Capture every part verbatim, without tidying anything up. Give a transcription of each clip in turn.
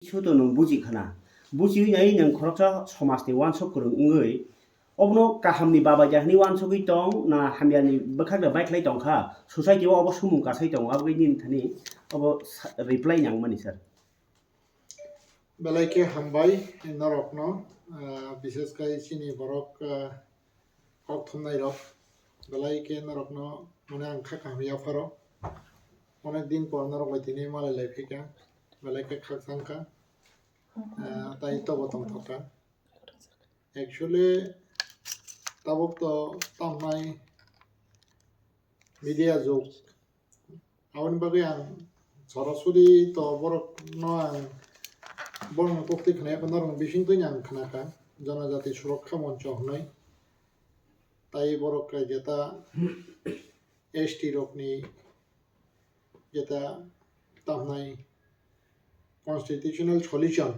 Suto nwng buji khna. Bujiwi nai nwng khoroksa somajni uansuk kwrwng wngwi, obono kahamni babaida hwnwi uansugwi tong na hamyani bwkhak da baikhlai tongkha, society o obo sumung kasai tongo, aboni thani obo sa-, reply nangmani sir. Belai khe hambai norokno, ah, bishesh khai chini borok, ah, kok thumnai rok, belai khe norokno mane ang kha kaham yapharo. Onek din por norok bai tini malai lai phika, belai khe khakchang kha, ah, tai tobo tongthok kha. Actually, tabuk to tamnai media jug. Aboni bagwi ang sorasori to borokno ang borokni koktwi khna yakho norokni bisingtwi ang khna kha, Janajati Suraksha Moncho hwnwi. Tai borok khe jeta S T rokni jeta tamnai constitutional solution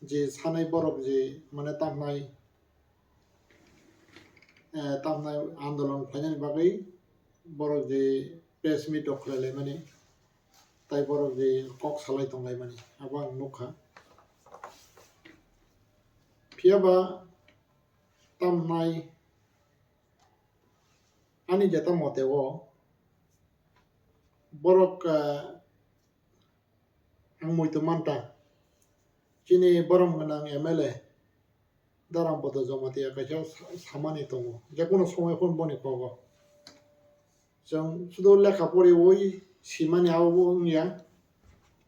je sanai borok je mane tamnai, eh, tamnai andolon khlainani bagwi borok je press meet rok khlai laimani, tai borok je kok salai tong laimani, abo ang nukha. Phiya ba tamnai ani jeta mote o borok, eh, ang muitu manta. Chini borom gwnang M L A Daram Bodo Jamatia kaisa sa-, samani tongo. Jekono somoi phone boni kogo. Chwng sudo lekha poriwi simani abo wngya.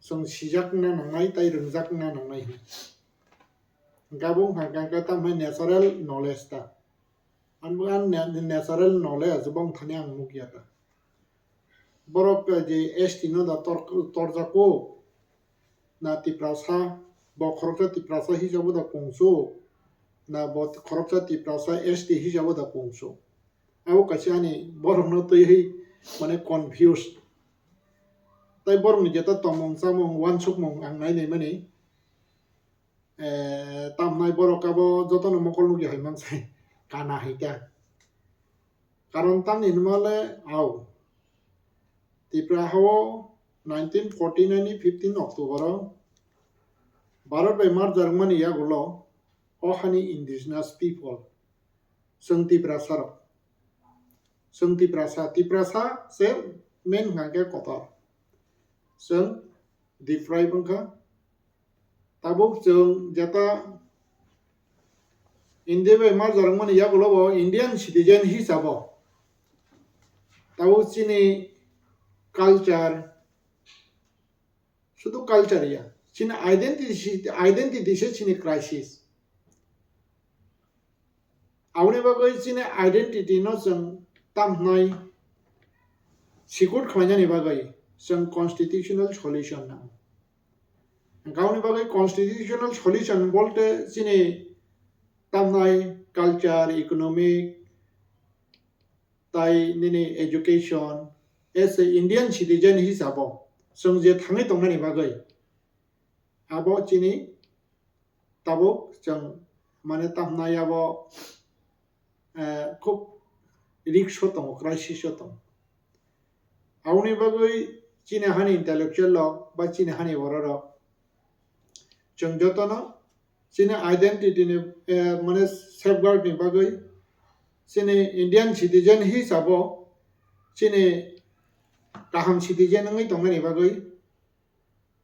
Chwng sijakna nangnai tai rwngjakna nangnai. Gabung hwnkha khe tamni natural knowledge ta. Ang bo ang na-, natural knowledge bong thani ang nukya ta. Borok je S T no da tor-, torjako, na Tiprasa, bo khoroksa Tiprasa hisabo da kungsu, na bo khoroksa Tiprasa S T hisabo da kungsu. Abo kaisa ani borokno twiwi mane confused. Tai borokni jeta tongmung chamung uansukmung ang nai naimani, eh, tamnai borok abo jotono mokol nukya hai mansai kana hai ta. Karon tamni hwnmale au. Tripura hao nineteen forty nine ni fifteen October o Bharat bai merger wngmani yagulo o hani indigenous people, chwng Tiprasa rok. Chwng Tiprasa, Tiprasa se main hwnkha khe kotor. Chwng deprive wngkha. Tabuk chwng jeta India bai merger wngmani yagulo bo Indian citizen hisabo tabuk chini culture, sudu culture ya, chini identity, identity se chini crisis. Aboni bagwi chini identity no chwng tamhnai sikut khlainani bagwi chwng constitutional solution nango. Hwnkhe aboni bagwi constitutional solution bolte chini tamhnai culture, economic, tai nini education, as a Indian citizen hisabo chwng je thangwi tongnani bagwi abo chini tabuk chwng mane tamhnai abo, eh, khub risk o tongo, crisis o tongo. Aboni bagwi chini hani intellectual rok ba chini hani borok rok chwng jotono chini identity ni, eh, mane safeguard ni bagwi chini Indian citizen hisabo chini kaham citizen wngwi tongnani bagwi,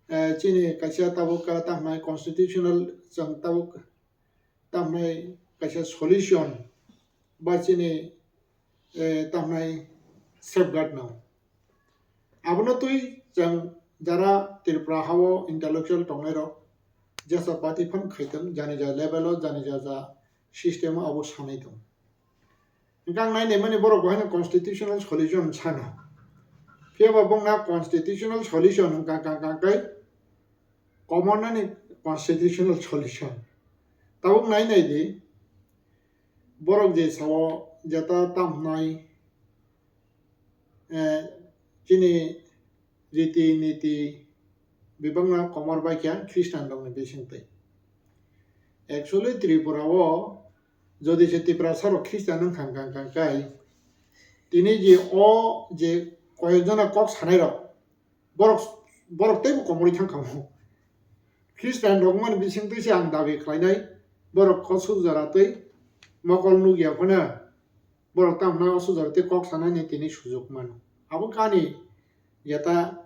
eh, chini kaisa tabuk ka tamhnai constitutional chwng tabuk tamhnai kaisa solution ba chini, eh, tamhnai safeguard no. Abono twi chwng jara Tripura hao intellectual tongnai rok jesa party phan khaitwng, jani ja level o, jani ja ja system o abo sanai tong. Hwnkhe ang nai naimani borok bo haino constitutional solution sano. Phiya ba bongna constitutional solution hwnkha kha, kha, kha, common ani constitutional solution. Tabuk nai nai di, borok je sao jeta tamhnai, eh, chini riti niti bebakno komor bai kha Christian rokni bisingtwi. Actually Tripura o jodi se Tiprasa rok Christian wng kha, kha, kha, kha, tini je o je koyek jona kok sanai rok, borok, borok teibo komorwi thang kha mo. Christian rok mani bising twi se ang dabi khlainai, borok kosuk jora twi mokol nukya phano borok tamo hwnna osuk jora twi kok sanani tini sujuk mano. Abo kani jeta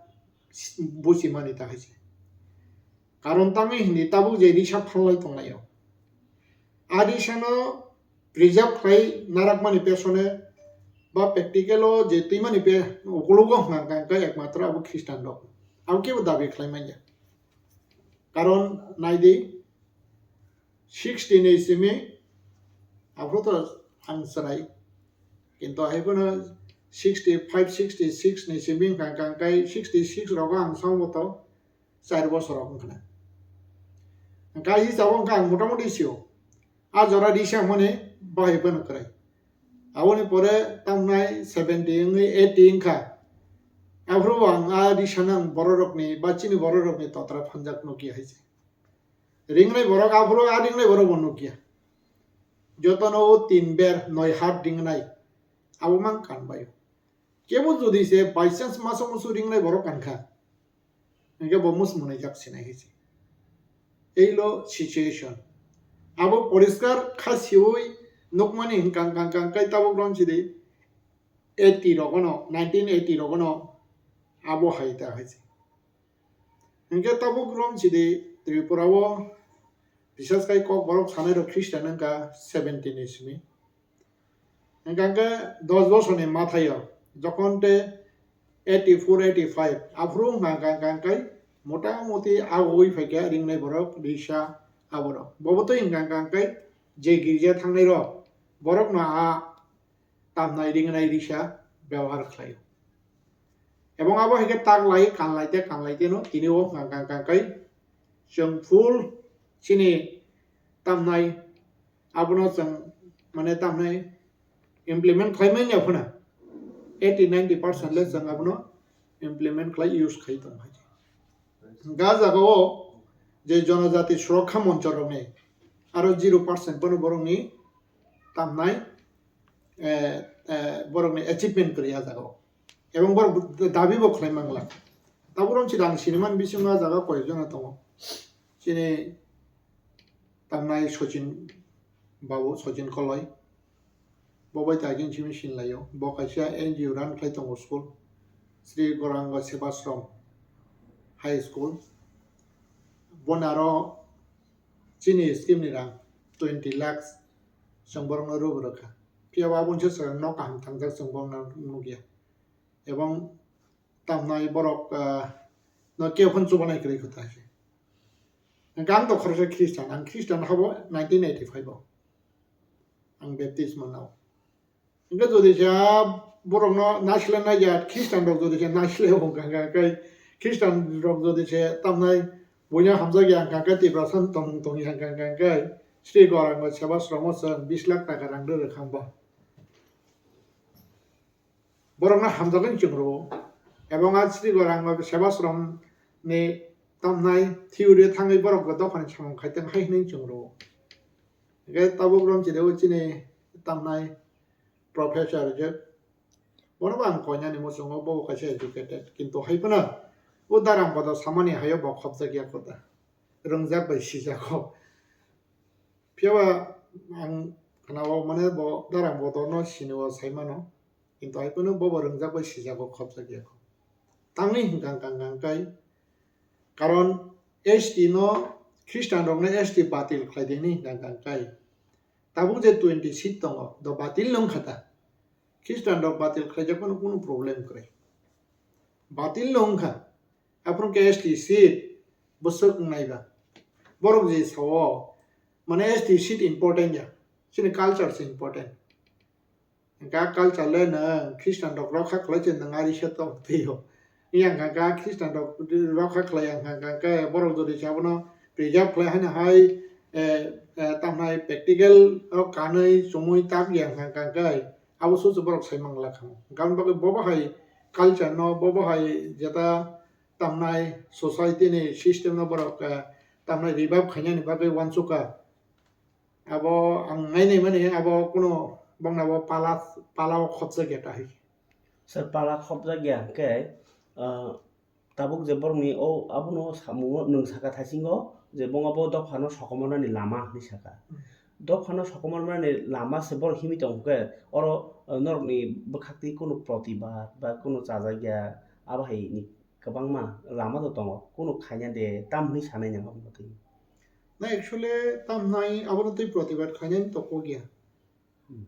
buchimani ta hai se. Karon tangwi hindi tabuk je risa phalnai tonglaio. A risano preserve khlai narakmani pesone ba practical o je twimani pe ukulugo hwnka hwnka hwnkhe ekmatro abo Christian rok. Abo kebo dabi khlai manya. Karon naidi sixty ni simi aphuru to ang chwrai. Kintu hai phano sixty five, sixty six ni simi hwnka hwnka hwnkhe sixty six rogo ang songbo to char bosor rok wngkha na. Hwnka hisabo hwnka ang motamuti sio. A jora risa hwnmani bahai phano kwrai. Aboni pore tamnai seventy wngwi eighty wngkha. Aphuru bo ang a risano ang bororokni ba chini bororokni totra phanjak nukya hai se. Ringnai borok aphuru a ringnai borok bo nukya. Jotono o tin ber noi hat ringnai. Abo mang kan bai. Kebo jodi se by chance masa musu ringnai borok kankha, hingke bo mus mwnai jak sinai hai se. Eilo situation. Abo poriskar kha siwi nukmani hingkang kang kang kai tabuk ron sidi eighty rogono, nineteen eighty rogono abo hai ta hai se. Hingke tabuk rom sidi Tripura o bisas kai kok borok sanai rok Christian wngkha seventy ni simi. Hingke hingke dos bosor ni mathaio jokhon te eighty four, eighty five aphuru hingka hingka hingka hingke motamuti agogoi phaikha ringnai borok risa aborok. Bobo tei hingka hingka hingke je girja thangnai rok borok no a tamnai ringnai risa byabohar khlaio. Ebong abo hai khe tak lai, kan lai te, kan lai te no tini o hwnkha hwnkha hwnkha kai chwng full chini tamnai abono chwng mane tamnai implement khlai manya phano eighty ninety percent le chwng abono implement khlai use khai tong hai. Ga jaga o je Jonojati Surokha Moncho rokni aro zero percent phano borokni tamnai eh, eh, borokni achievement kwrwi ah jaga o. Ebong borok dabi bo khlai mangla. Tabuk rom si rang sinimani bisingo ah jaga koyek jona tongo. Chini tamnai Sachin babu, Sachin Koloi. Bo bai ta gin simi sinlaio. Bo kaisa N G O run khlai tongo school. Sri Gauranga Sevashram High School. Bo naro chini scheme ni rang twenty lakhs chwng borokno rw rwkha. Phiya bo aboni se chwng nok kaham thangjak chwng borokno nukya. Ebong tamnai borok, ah, no kebo phano chubanai kwrwi kho ta se. Hwnkhe ang to khoroksa Christian, ang Christian habo nineteen eighty five o. Ang baptism nao. Hingke jodi se borokno naisle naijak, Christian rok jodi se naisle wngkha hingka khe, Christian rok jodi se tamnai buino hamjak ya hingka khe, Tiprasa tong tong ya hingka hingka khe, Sri Gauranga Sevashram o chwng bis lakh taka rang rw rwkha hwnba. Borokno hamjagwi chwng rwo. Ebong a Sri Gauranga Sevashram ni tamnai theory thangwi borok bo dophani samung khai tong hai hwnwi chwng rwo. Hingke tabuk rom chini o chini tamnai professor je. Bono bo ang koinani muchungo, bo kaisa educated. Kintu hai phano o darang bodo samani hayo bo khopjak ya kho da. Rwngjak bai sijak kho. Phiya ba ang khana o mane bo darang bodo no sini o sai mano. Kintu hai phano bo bo rwngjak bai sijak o khopjak ya kho. Tangwi hwnkha hwnkha hwnkha kai. Karon S T no Christian rok no S T batil khlai di hwnwi hwnkha hwnkha kai. Tabuk je twenty seat tongo, do batil no wngkha ta. Christian rok batil khlaijak phano kunu problem kwrwi. Batil no wngkha. Aphuru khe S T seat bwswk wngnai ba. Borok je sao, mane S T seat important ya. Chini culture se important. Hingka culture le nwng Christian rok rokha khlai se nwng ari se tong twi o. Yang hingka Christian rok rokha khlai yang hingka khe borok jodi se abono preserve khlai haino hai, eh, eh, tamnai practical o kanwi chumui tak yang hingka khe abo susu borok sai mangla kha. Hingka bagwi bo bahai culture no, bo bahai jeta tamnai society ni system no borok, eh, tamnai revive khainani bagwi uansukha. Abo ang nainai mani abo kuno bongni abo pala, pala o khopjak ya ta hai. Sir, pala khopjak ya hwnkhe, ah, Tabuk je borokni o abono samungo nwng saka thaisingo je bongabo dophano sokomornani lama hinwi saka. Hmm. Dophano sokomornani lama se borok himwi tongkhe oro, eh, norokni bwkhaktwi kunu protibad ba kunu chajakya abo hai ni kwbangma lama do tongo, kunu khaina de tam hinwi sanai nang abo twi. Na actually tam hinai abono twi protibad khainani tokogya. Hmm.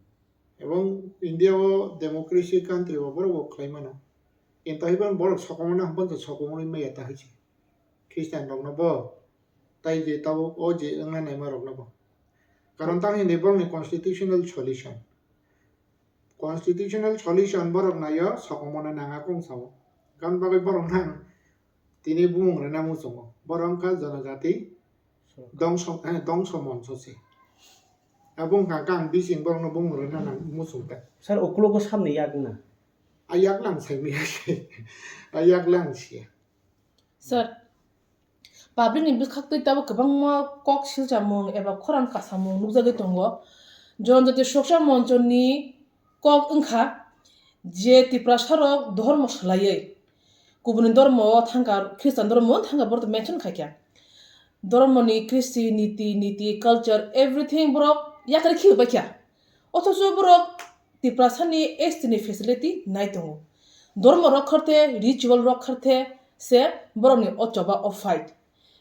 Ebong India o democracy country o borok bo khlai mano. Kintu haiban borok sokomorna hwnba sokomorwi maya ta hai se. Christian rokno bo, tai je tabuk o je wngna naima rokno bo. Karon tang hini borokni constitutional solution. Constitutional solution borok naio sokomorna nang a kong sao. Gan bagwi borok nang tini bumung rwna muchungo. Borok wngkha jonojati dongso, eh, dongso monso se. Abo wngkha khe ang bising borokno bumung rwna nang muchung ta. Sir, ukulogo samni yak wngna? A yak lang sai miya se. A yak lang siya. Sir, public ni bwkhaktwi tabuk kwbangma kok silchamung eba khorang kasamung nukjagwi tongo. Jonojati Soksa Moncho ni kok wngkha je Tiprasa rok dhormo swlaiwi kubuni dhormo o thangkha, Christian dhormo o thangkha, borok mention khaikha. Dhormo ni kristi, niti, niti, culture, everything borok yakarwi khibaikha. Othocho borok Tiprasa ni S T ni facility nai tongo. Dhormo rok kharthe, ritual rok kharthe se borok ni o choba o fight.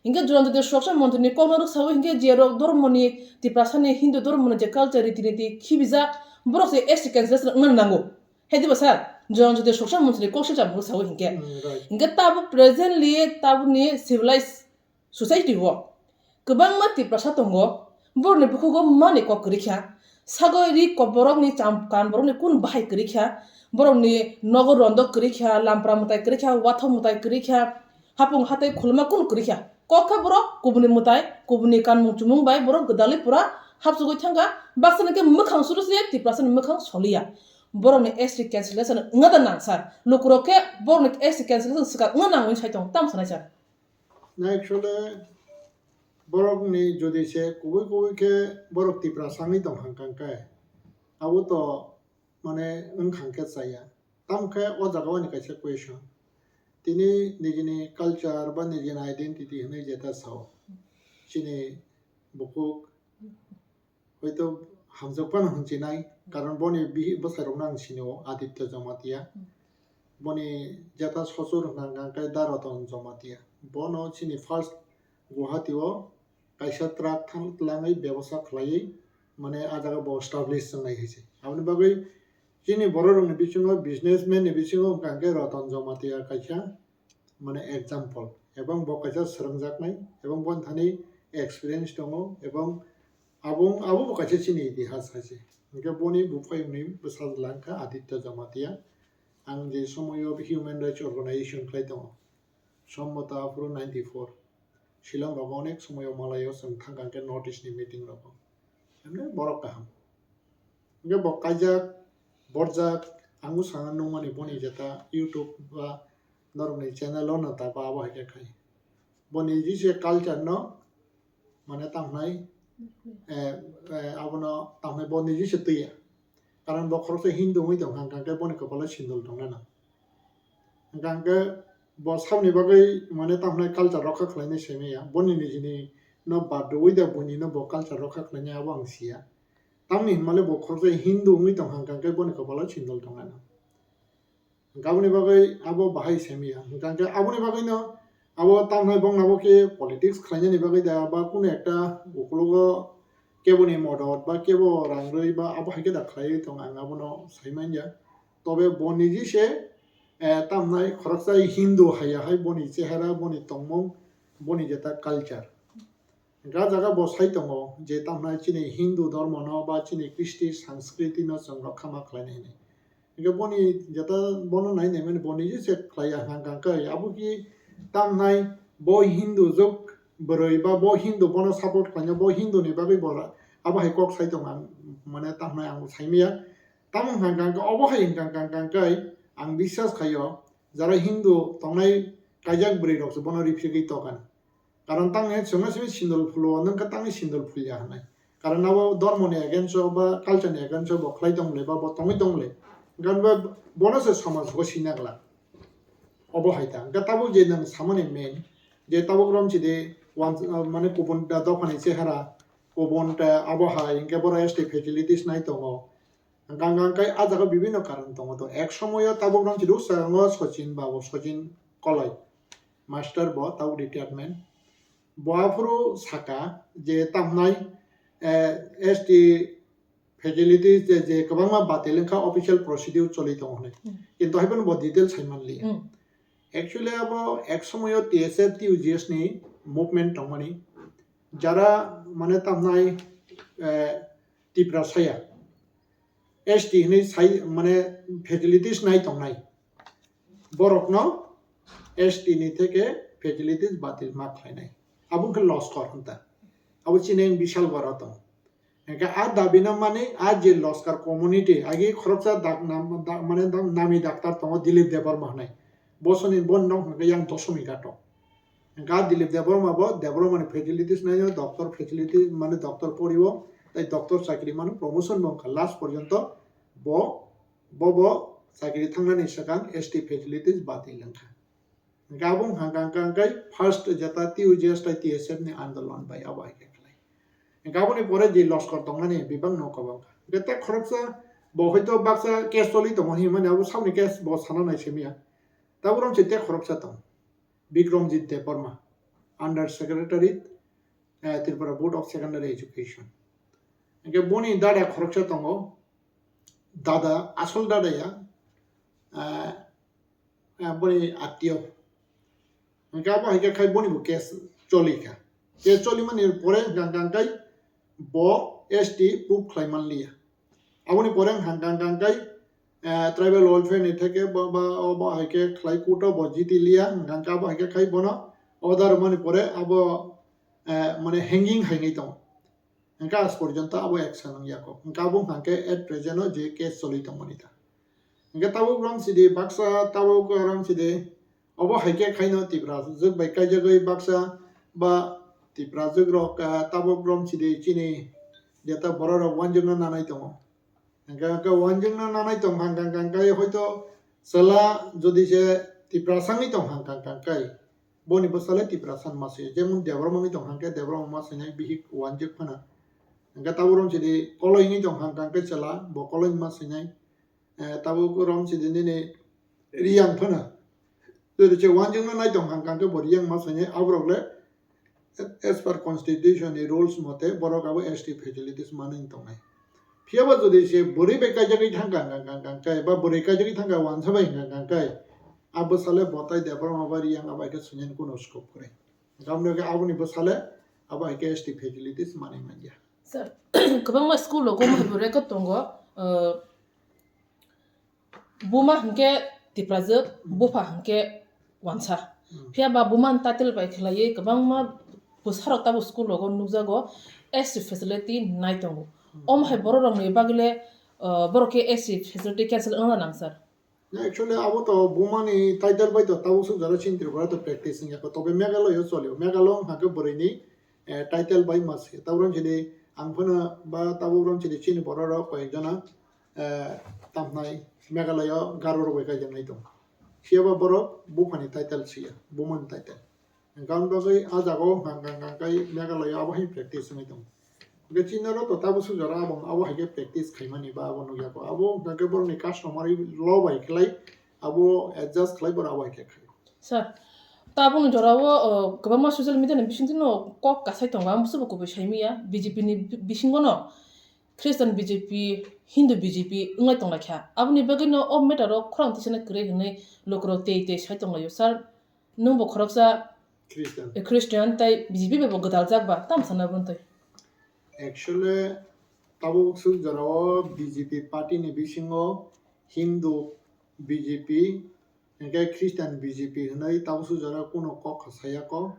Hinkhe Jonojati Soksa Moncho ni kokno rwksawi hinkhe je rok dhormo ni, Tiprasa ni Hindu dhormo ni je culture, riti niti khibijak, borok se S T cancellation wngna nango. Hai diba sir? Jonojati Soksa Moncho ni kok silchamung rwksawi hinkhe. Hmm, right. Hinkhe tabuk presently tabuk ni civilized society o kwbangma Tiprasa tongo, borokni bukhugo mani kok kwrwi kha, sagoi ri kok borokni cham-, kan borokni kun bahai kwrwi kha, borokni nogo rondo kwrwi kha, lampra mwtai kwrwi kha, wathok mwtai kwrwi kha, hapung hatai khuluma kun kwrwi kha. Kok kha borok kubuni mwtai, kubuni kanmung chumung bai borok gwdalwi pura hapsugwi thangkha, baksa hwnkhe mwkhang suru se Tiprasani mwkhang soliya. Borokni S T cancellation wngna da nang sir. Lukurok khe borokni S T cancellation swkang wngna nang hwnwi sai tongo, tamo sanai sir? Na actually borokni jodi se kubui kubui khe borok Tiprasa wngwi tong hang kang khe, abo to mane wng kang khe chaya. Tamo khe o jaga o ani kaisa question. Tini nijini culture ba nijini identity hwnwi jeta sao. Chini bukhuk hoito hamjak phano hwnjinai, karon boni bihik bwsai rokno ang sinio, Aditya Jamatia. Hmm. Boni jeta sochur hwnkha hwnkha khe Daroton Jamatia. Bono chini first Guwahati o kaisa truck thang-, twlangwi bebosa khlaiwi, mane, ah jaga bo establish wngnai hai se. Aboni bagwi chini borok rokni bisingo, businessman ni bisingo hwnkha hwnkhe Roton Jamatia kaisa, mane, example, ebong bo kaisa swrwngjaknai, ebong boni thani experience tongo, ebong abo, abo bo kaisa chini itihas hai se. Hwnkhe boni buphayungni bwsajla wngkha Aditya Jamatia. Ang je somoyo human rights organization khlai tongo, Sombota aphuru ninety four. Shillong rogo onek somoyo malaio chwng thang kang khe North East ni meeting rogo. Emne borok kaham. Hwnkhe bo kaijak, borjak, ang bwskango nukmani boni jeta YouTube ba norokni channel o no ta ba abo hai khe khai. Bo niji se culture no mane tamo hwnai, eh, eh, abono tamo hwnai bo niji se twiya. Karon bo khoroksa Hindu wngwi tong kha, hwnkha khe boni kopalo sindol tongna nang. Hwnkha khe bo saboni bagwi mane tamo hwnai culture rokha khlainai simi ya. Boni nijini no bad rwui da buini no bo culture rokha khlainai abo ang siya. Tamni hwnmale bo khoroksa Hindu wngwi tong kha, hwnkha khe boni kopalo sindol tongna nang. Hwnkhe aboni bagwi abo bahai semiya. Hwnkhe aboni bagwino abo tamnai bongno abo khe politics khlainani bagwi da ba kunu ekta ukologo keboni modot ba kebo rang rwi ba abo hai khe da khlaiwi tong ang abono sai manya. Tobe bo niji se, eh, tamnai khoroksa Hindu haiya hai boni chehara, boni tongmung, boni jeta culture. Ga jaga bo sai tongo je tamnai chini Hindu dhormo no ba chini Kristi sanskriti no chwng rokha ma khlainai hinwi. Hingke boni jeta bono nai nai mani bo niji se khlai ya hang kang kai. Abo ki tamnai bo Hindu jok bwrwi ba bo Hindu bono support khlainai, bo Hindu ni bagwi bo ra-, abo hai kok sai tongo ang, mane tamnai ang sai maya. Tamo hang kang kai, obo hai hang kang kang kai ang biswas khaio jara Hindu tongnai kaijak bwrwi rok se bono rifrigwi tokan. Karon tangni chwngno simi sindol phulo, nwng khe tangni sindol phulya hwnwi. Karon abo dhormoni against o ba culture ni against o bo khlai tong le ba bo tongwi tong le. Gan bo bono se samaj bo sina glak. Obo hai ta. Hwnkhe tabuk je nwng samani main, je tabuk rom chidi wan, mane kubun da dophani chehara, kubun ta abo hai, hwnkhe boro S T facilities nai tongo. Hwnkhe, hwnkhe, hwnkhe a jaga bibinno karon tongo to. Ek somoyo tabuk rom chidi usagango Sachin babu, Sachin Koloi, master bo tabuk retirement. Bo aphuru saka je tamnai, eh, S T facilities je, je kwbangma batil wngkha, official procedure choli tongo hwnwi. Hmm. Kintu hai phano bo detail sai manliya. Hmm. Actually abo ek somoyo T S F, T U G S ni movement tongmani. Jara mane tamnai, eh, Tiprasaya S T hwnwi sai mane facilities nai tongnai. Borokno S T ni theke facilities batil ma khlainai. Abo wngkha loskor hwnta. Abo chini bishal boro tong. Hingke a dabi no mani a je loskar community agi khoroksa dak nam, dak, mane dak nami daktar tongo Dilip Debbarma hwnwi. Bosoni bo nok hingke yang Dosomi ghato. Hingke a Dilip Debbarma bo Debbarma ni facilities naio, doctor facility mane doctor poriwo, tei doctor chakri mano promotion bo wngkha last porjonto bo, bo, bo chakri thangnani swkang S T facilities batil wngkha. Hingke abo wngkha hingka hingka hingke first jeta T U G S tei T S F ni andolon bai abo hai khe khlai. Hingke aboni pore je loskor tongnani bebak no kwbang kha. Hingke tei khoroksa bo hoito baksa case choli tongo hinmani abo saboni case bo sana nai simiya. Tabuk rom se tei khoroksa tong. Bikramjit Debbarma, under secretary, eh, Tripura Board of Secondary Education. Hingke boni dada khoroksa tongo, dada, asol dada ya, eh, eh, boni atio. Hingke abo hai khe khai boni bo case choli kha. Case choli mani pore hingka hingka hingkai bo S T proof khlai manliya. Aboni pore hingka hingka hingkai, eh, tribal welfare ni theke bo, ba, o bo hai khe khlai court o bo jiti liya, hingka hingka abo hai khe khai bono order mani pore abo, eh, mane hanging hai nai tongo. Hingke as porjonto abo action wng yako. Hingke abo hingke at present o je case choli tongmani ta. Hingke tabuk rom sidi baksa tabuk rom sidi obo hai khe khaino Tiprajwk bai kaijagwi baksa ba Tiprajwk rok, ah, tabuk rom sidi chini jeta borok rok uanjwkno nanai tongo. Hingke, hingke uanjwkno nanai tong hang kang kang kai hoito chwla jodi se Tiprasa wngwi tong hang kang kang kai. Boni bwsale Tiprasa wngma se. Jemon Debbarma wngwi tong hang khe Debbarma wngma se nai bihik uanjwk phano. Hingke tabuk rom sidi Koloi wngwi tong hang kang khe chwla bo Koloi wngma se nai. Eh, tabuk rom sidi nini Riyang phano. Jodi se uanjwkno nai tong hang kang khe bo Riyang wngma se nai aborok le as per constitution ni rules mote borok abo S T facilities manwi tongnai. Phiyaba jodi se bwrwi bai kaijagwi thang kang kang kang kang kai ba bwrwi kaijagwi thang kang wansa bai hwnkha kang kai, a bwsale bo tai Debbarma bai Riyang abo hai khe swngyani kuno scope kwrwi. Tamni hwnkhe aboni bwsale abo hai khe S T facilities manwi manya. Sir, kwbangma school rogo mo hai bo record tongo, uh, Buma hwnkhe Tiprajwk, hmm, bupha hwnkhe wansa. Hmm. Phiya ba bumani title bai khlaiwi kwbangma bwsarok tabuk school rogo nukjago S C facility nai tongo. Hmm. Omo hai borok rokni bagwi le, uh, borok khe S C facility cancel wngna nang sir. Na, actually abo to bumani title bai to tabuk suk jora chini Tripura to practice wngya ko. Tobe Meghalaya o cholio. Meghalaya wngkha khe bwrwini, eh, title bai mas khe. Tabuk rom chini ang phano ba tabuk rom chini chini borok rok koi ek jona eh, tamnai Meghalaya o Garo rok bai kaijaknai tong. Phiya ba borok buphani title siya, bumani title. Hwnkha hwn bagwi a jaga o hwnkha hwnkha hwnkha kai Meghalaya abo hai practice wngwi tong. Hwnkhe chini oro to tabuk suk jora abo, abo hai khe practice khaimani ba abo nukya ko. Abo hwnkha khe borokni customary law bai khlai abo adjust khlai borok abo hai khe khai. Sir, tabukni jora o, o, kwbangma social media ni bisingtwi no kok kasai tongo, ang busubo kubui saimanya, B J P ni bi-, bisingo no. Christian B J P, Hindu B J P wngwi tonglaikha. Aboni bagwino o matter o khorang tisana kwrwi hwnwi lukurok tei tei sai tonglaio. Sir, nwngbo khoroksa Christian. Eh, Christian tei B J P bai bo gwdaljak ba, tamo sana bwntwi? Actually, tabuk suk jorao B J P party ni bisingo Hindu B J P, hingke Christian B J P hinui tabuk suk jora kuno kok kha saya ko,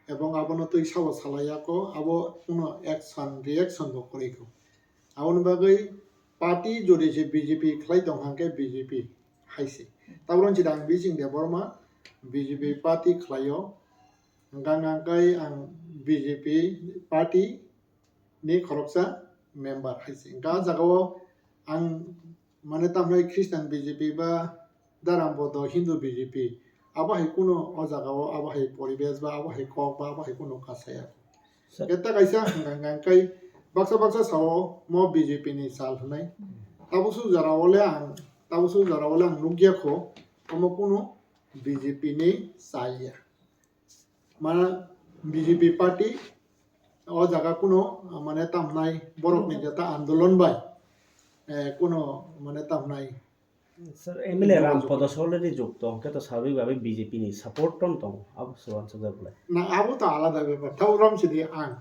ebong abono twi sabo salai ya ko, abo kuno action, reaction bo kwrwi ko. Aboni bagwi party jodi se B J P khlai tong hang khe B J P hai se. Tabuk rong chida ang Bijing Debbarma B J P party khlai o, hingka hingka khe ang B J P party ni khoroksa member hai se. Hingke ah jaga o ang mane tamhinai Christian B J P ba Daram Bodo Hindu B J P, Abo hai kuno o jaga o abo hai poribesh ba abo hai kok ba abo hai kuno kasaya. Sir. Ketta kaisa hwnka hwnka kai baksa baksa sao mo B J P ni sal hwnai. Tabuk su jora o le ang, tabuk su jora o le ang nukya kho, omo kuno B J P ni sal ya. Mana B J P party o jaga kuno mane tamnai borok ni jeta andolon bai, eh, kuno mane tamnai. Sir, M L A Ram Podo Solari jukto, hwnkhe to sabik babi B J P ni support tong tongo, abo se uansukjak belai. Na, abo to alada bepar. Tau rom sidi ang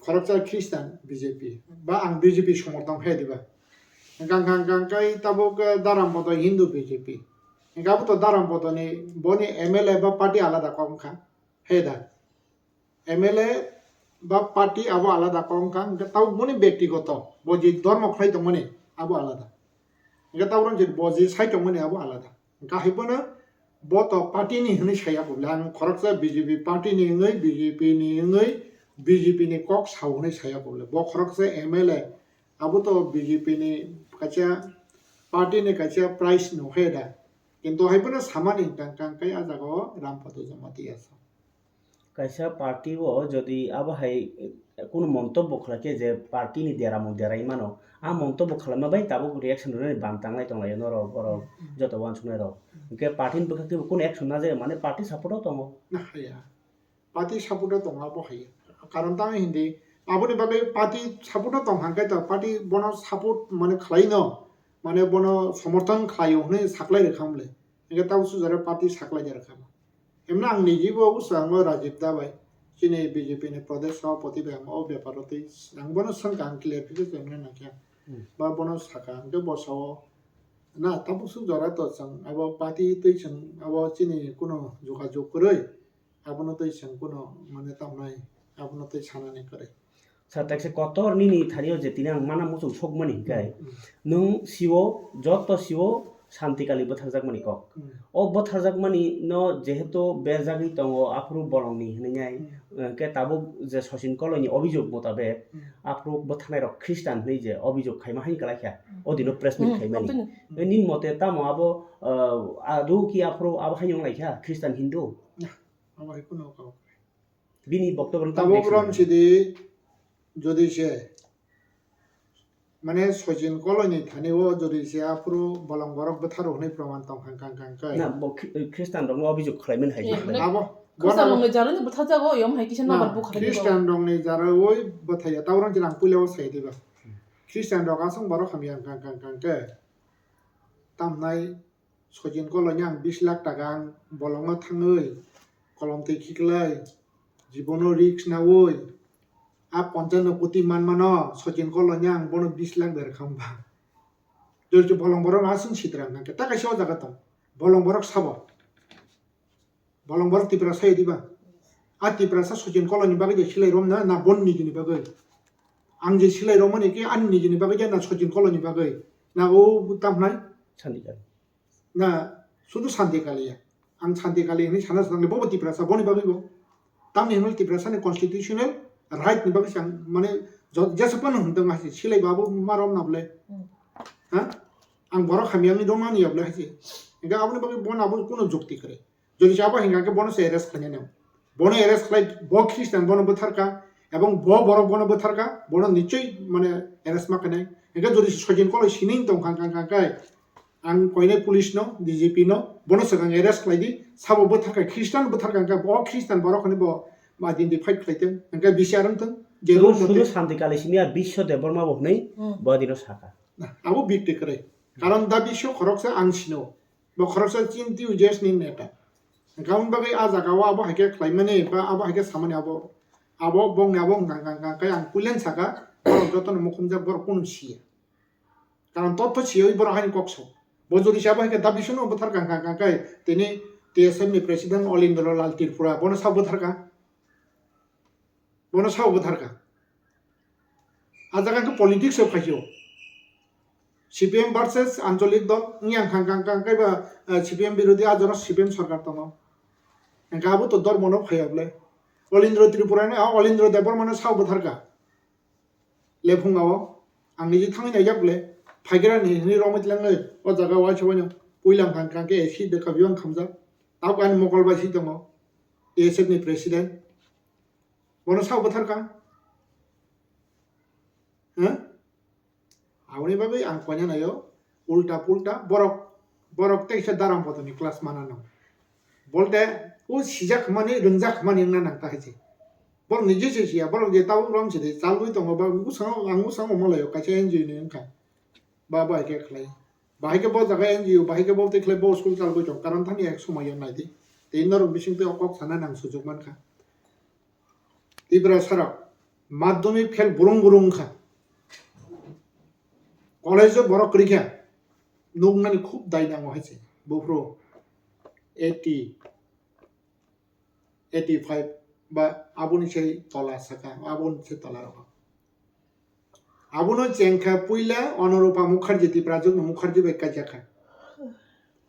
khoroksa Christian B J P, ba ang B J P somorthon khe diba. Gang gang gang kai tabuk, eh, Daram Podo Hindu B J P. Hwnkhe abo to Daram Podo ni boni M L A ba party alada kok wngkha. He da. M L A ba party abo alada kok wngkha, hwnkhe tabuk boni bektigoto bo je dhormo khlai tongmani abo alada. Hwnkhe tabuk je bo je sai tongmani abo alada. Hwnkhe hai bono bo to party ni hwnwi saya kobole, ang khoroksa B J P party ni wngwi, B J P ni wngwi, B J P ni kok sao hwnwi saya kobole. Bo khoroksa M L A, abo to B J P ni kaisa party ni kaisa prize no he da. Kintu hai bono samani hwnkha hwnkha khe ah jaga o Ram Podo Jamatia sa. Kaisa party o jodi abo hai, eh, kunu montobbo khlai khe je party ni deramung derai mano, a montobbo khlaima bai tabuk reaction rwnani bam tanglai tonglaio norok borok, hmm, joto uansuknai rok. Hmm. Hwnkhe party ni bwkhak teibo kunu action najaya mane party support o tongo. Na haya. Party support o tongo abo hai. Karon tamo hindi aboni bagwi party support o tong hwnkhe to party bono support mane khlai no, mane bono somorthon khlai o hwnwi saklai rwkha mole. Hwnkhe tabuk sujaro party saklai rwkha. Himno ang niji bo bwskango Rajib Da bai, chini B J P ni Pradesh Sabhapati bai ang o bepar o twi ang bono swngkha, ang clarification himno nangkha. Hmm. Ba bono sakha, hwnkhe bo sao, na, tabuk suk jora to chwng abo party twi chwng abo chini kuno jogajog kwrwi, abono twi chwng kuno mane tamnai, abono twi sanani kwrwi. Sir, tekse kotor nini thani o je tini ang mana muchung sokmani hinkhe, hmm, nwng sio, joto sio Santi Kali bwtharjakmani kok. Hmm. O bwtharjakmani no jehetu berjagwi tongo aphuru bolongni hinwi nai, hmm, eh, khe tabuk je Sachin Koloini obhijog motabek, hmm, aphuru bwtharnai rok Christian hinwi je obhijog khaima haini kwlai kha, hmm, o dino press meet, hmm, khaimani. Oboni. Eh, nini mote tamo abo, eh, adu ki aphuru abo haini wng lai kha Christian Hindu? Nah, abo hai kuno kok. Bini boktobyo no tamo tabuk rom sidi, jodi se, mane Sachin Koloini thani o jodi se aphuru bolong borok bwtharo hwnwi proman tong kha, kang, kang, kai. Na, bo Khri-, Christian rokno obhijog khlaimani hai. Eh, khe khlai. Abo, Christian bono rokni jarani bwtharjago, yom hai kisa, na, number bukha. Christian rokni jarawi bwthaiya, ta orang chini ang puila o sai diba. Christian rok aswk borok hamya kang, kang, kang, khe. Tamnai Sachin Koloini ang bis lakh taka ang bolongno thangwi kolom twi khiklai, jibono risk nawi, a ponchano koti manmano Sachin Koloini ang bono bis lakh ber kha wngba. Jodi bolong borok aswk sitra wngkha khe, ta kaisa o jaga tong, bolong borok sabo. Bolong borok Tiprasa ya diba? A Tiprasa Sachin Koloini bagwi je silai romna, na bon nijini bagwi? Ang je silai romani khe ani nijini bagwi ya na Sachin Koloini bagwi? Na o tamhnai? Sandikar. Na, sudu Santi Kali ya. Ang Santi Kali hinwi sana swkang le, bobo Tiprasa, boni bagwi bo. Tamni hinwi Tiprasa ni constitutional right ni bagwi se ang, mane, jo-, jesa phano hwn tong hasi, silai bo abo ma rom na bole. Hmm. Ha? Ang borok hamya wngwi dong mani ya bole hasi. Hingke aboni bagwi bono abo kuno jukti kwrwi. Jodi se abo hinga khe bono se arrest khlainai nang. Bono arrest khlai, bo Christian bono bwtharka, ebong bo borok bono bwtharka, bono nichoi mane arrest ma khainai. Hingke jodi se Sachin Koloi sining tong kha, kha, kha, kha, ang koinai police no, D G P no, bono swkang arrest khlai di, sabo bwtharka, Christian bwtharka, hingke bo Christian borok hwnwi bo identify khlai tong, hingke B C R wng tong, je Sudu, rule mote. Sudu Santi Kali simi a Biswa Debbarma bo hwnwi Hmm. bo dino saka. Na, abo bikti kwrwi. Karon da Biswa khoroksa ang sino. Bo khoroksa chini T U J S ni neta. Hingke aboni bagwi a jaga o abo hai khe khlaimani ba abo hai khe samani abo, abo bongni abo hwnka hwnka hwnka khe ang puilen saka, borok jotono mukhumjak, borok kunu siya. Karon totho siyawi borok haini kok sao. Bo jodi se abo hai khe da Biswa no bwthar kha hwnka hwnka khe tini T S F ni president Olindra Lal Tripura bono sa bwthar kha. Bono sao bwtharka. A jaga khe politics o phaio. C P M versus Ancholik dol, wngya kang kang kang kaiba, eh, C P M birodhi a jora C P M sarkar tongo. Hingke abo to dormo no phaiya bole. Olindra Tripura ni, ah, Olindra Debbarma no sao bwtharka. Lephunga o, ang niji thangwi naijak bole. Phaigra ni hinwi romwi tlangwi, o jaga o waisa waino. Puila kang kang khe A C de kabiyo ang khamjak. Abo ani mokol bai si tongo, A S F ni president. Bono sao bwthar kha? Huh? Aboni bagwi ang koina naio, ulta pulta borok, borok teisa daram potoni class mana no. Bolte o sijak mani, rwngjak mani wngna nang ta hai se. Borok niji se siya, borok je tabuk rom se de, chalgwi tongo ba, bwskango, ang bwskango malaio, kaisa N G O ni wngkha. Ba, ba hai khe khlai. Bahai khe bo jaga N G O, bahai khe bo tei khlai bo school chalgwi tong. Karon thani ek somoyo nai di. Tei norok bising tei o kok sana nang sujuk mankha. Tiprasa rok madhyamik fail burung burung wngkha. College o borok kwrwi kha. Nuknani khub dai nango hai se. Buphuru eighty, eighty five ba aboni se tola saka, aboni se tola rok. Abono chengkha puila Onurupa Mukherjee, Tiprajwkno Mukherjee bai kaijakha.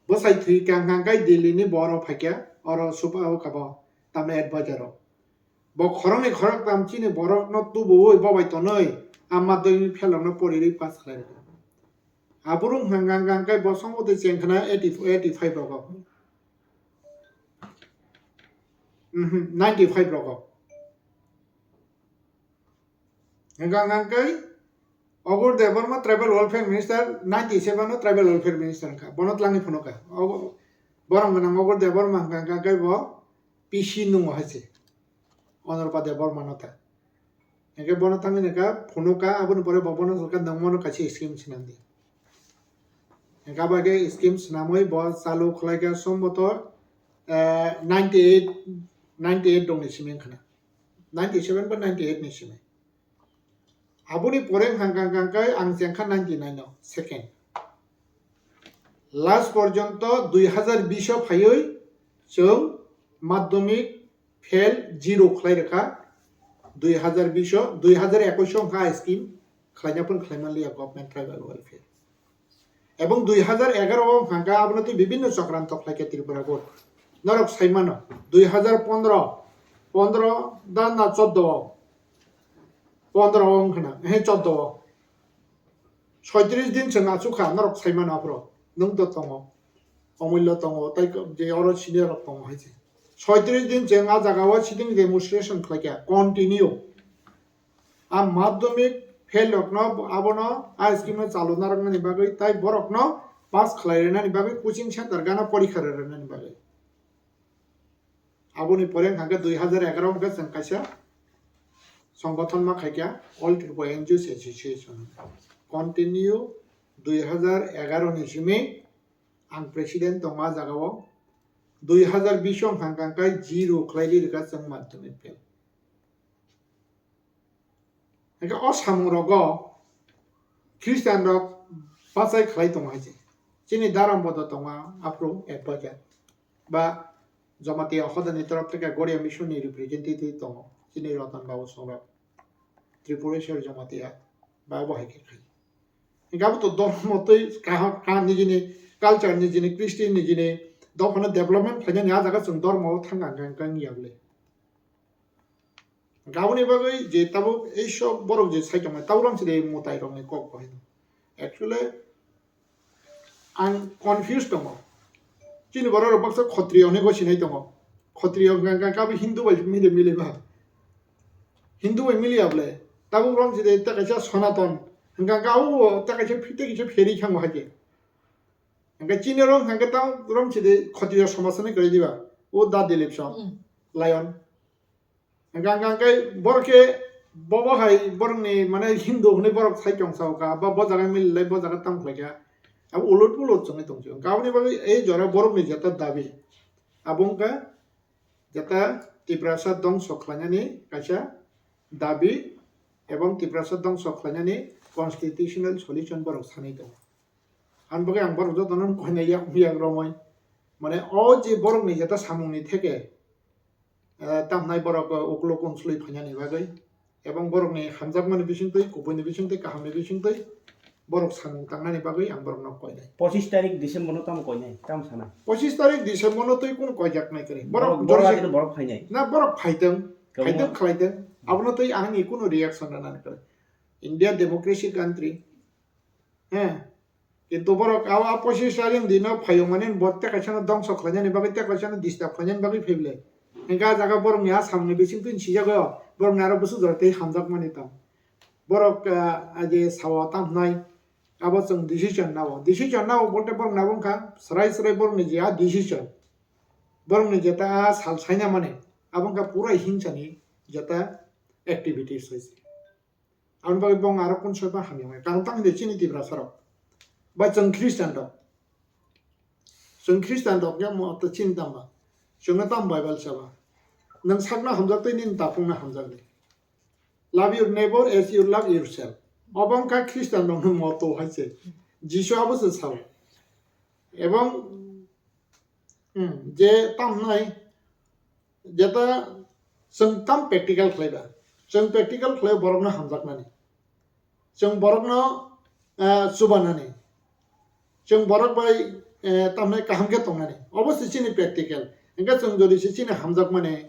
Bwsai thwi kang kang kai Delhi ni boro phaikha, oro supa o kabo tamni advisor rok. Bo khoroknwi khoroktam chini borokno tubuwi bobai tonwi, a madhyamik fail rokno porirwi pass khlai rwkha. Aborok hwnkha hwnkha hwnkha kai bosongo tei chengkhna eighty, eighty five rogo. Mhm, ninety five rogo. Hwnkha hwnkha kai Ogur Debbarma Tribal Welfare Minister, ninety seven o Tribal Welfare Minister wngkha. Bono twlangni phunukha. Ogo-, borok gwnang Ogur Debbarma hwnkha hwnkha kai bo P C nungo hai se. Onurupa Debbarma no ta. Hingke bono tangwi nangkha, phunukha, aboni pore bo bono swngkha, nwng bono kaisa scheme swnam di. Hingke abo khe scheme swnamwi bo chalu khlaikha, somboto, eh, ninety eight, ninety eight rokni simi wngkha na. Ninety seven ba ninety eight ni simi. Aboni pore hwnkha hwnkha khe ang chengkha ninety nine o, second. Last porjonto dui hazar bish o phaiwi chwng madhyamik fail zero khlai rwkha, dui hazar bish o, dui hazar ekush o wngkha scheme khlaina phano khlai manliya government tribal welfare. Ebong dui hazar egaroh o wngkha abono tei bibinno chokranto khlaikha Tripura board. Norok saimano, dui hazar pondro, pondro da na choddo o, pondro o wngkha na, he choddo o. Soitris din chwng achukha, norok saimano aphuru. Nwng to tongo, omullo tongo, tei je oro senior rok tongo hai se. Soitris din chwng a jaga o sitting demonstration khlaikha, continue. A madhyamik fail rokno abono a scheme no chalu narwknani bagwi tei borokno pass khlai rwnani bagwi coaching center gana porikha rwnani bagwi. Aboni pore hwnkha khe dui hazar egaroh hwnkhe chwng kaisa songgothon ma khaikha All Tripura N G Os Association. Continue dui hazar egaroh ni simi ang president tongo a jaga o. Dui hazar bish o hwnkha hwnkha khe zero khlai ri rwkha chwng madhyamik fail. Hingke o samung rogo Christian rok bachai khlai tongo hai se. Chini daram bodo tongo aphuru advocate ba Jamatia hodani torop theke Goria mission ni representative tongo. Chini Ratan Babu Songrok, Tripureshwar Jamatia ba bo hai khe khai. Hingke abo to dormo tei kaham, kaham nijini culture nijini Christian nijini dophano development khlainani a jaga chwng dormo o thangkha hwnkhe wngya bwle. Aboni bagwi je tabuk ei sok borok je sai tongmani, tabuk rang chide mwtai rokni kok bahai no. Actually, ang confused tongo. Chini borok rok baksa Khotriyo hinwi gwi sinai tongo. Khotriyo hwnkha hwnkha khe abo Hindu bai mili mili ba. Hindu bai mili ya bwle. Tabuk rang chide ta kaisa Sonaton. Hwnkha hwnkha abo ta kaisa phi-, ta kaisa pheri khango hai khe. Hwnkha chini rok hwnkha hwnkha tabuk rang chide Khotriyo somaj hinwi kwrwi diba. O Da Dilip Song. Hmm. Lion. Hwnkha hwnkha khe borok khe bobo hai borokni mane Hindu hwnwi borok sai tong sao kha, ba bo jaga mililai bo jaga tamo khlai kha. Abo ulut pulut chwngwi tong sio. Hwnkha aboni bagwi ei jora borokni jeta dabi. Abo wngkha jeta Tiprasa dongso khlainani kaisa dabi ebong Tiprasa dongso khlainani constitutional solution borok sanwi tongo. Aboni bagwi ang borok jotono koinai yak yak romwi. Mane o je borokni jeta samungni theke, eh, tamhnai borok, eh, uklok unsului phainani bagwi, ebong borokni hamjakmani bisingtwi, kubuini bisingtwi, kahamni bisingtwi borok samung tangnani bagwi ang borokno koinai. Pochis tarik December no tamo koinai, tamo sana? Pochis tarik December no twi kunu koijaknai kwrwi. Borok, borok, borok jori agini borok phainai. Na borok phaitwng, kwbangma. Phaitwng khlaitwng. Hmm. Abono twi ahini kunu reaction rwnani kwrwi. India democracy country. He. Kintu borok abo, abo pochis tarik dino phaiyung mani bo tei kaisa no dongso khlainani bagwi, tei kaisa no disturb khlainani bagwi phaible. Hingke ah jaga borok ni ah samung ni bising twi sijago, borok ni aro bwswk jora tei hamjak mani tong. Borok, ah, ah, je sao tam hwnai, abo chwng decision nao. Decision nao bolte borok ni abo wngkha srai srai borok ni je ah decision. Borok ni jeta ah sal saina mani, abo wngkha pura hingsa ni jeta activities hai se. Aboni bagwi bong aro kun soiba hamya maya. Karon tang de chini Tiprasa rok. Ba chwng Christian rok. Chwng Christian rok ya mo to chini tamba. Chwngno tam Bible saba. Nang sakno hamjak tei nini tapungno hamjak de. Love your neighbor as you love yourself. Obo wngkha Christian rokno moto hai se. Jisu abo se sao. Ebong, hmm, je tam hnai, jeta chwng tam practical khlaiba, chwng practical khlai borokno hamjaknani, chwng borokno, ah, chubanani, chwng borok bai, eh, tamnai kaham khe tongnani, obo se chini practical. Hingke chwng jodi se chini hamjakmani,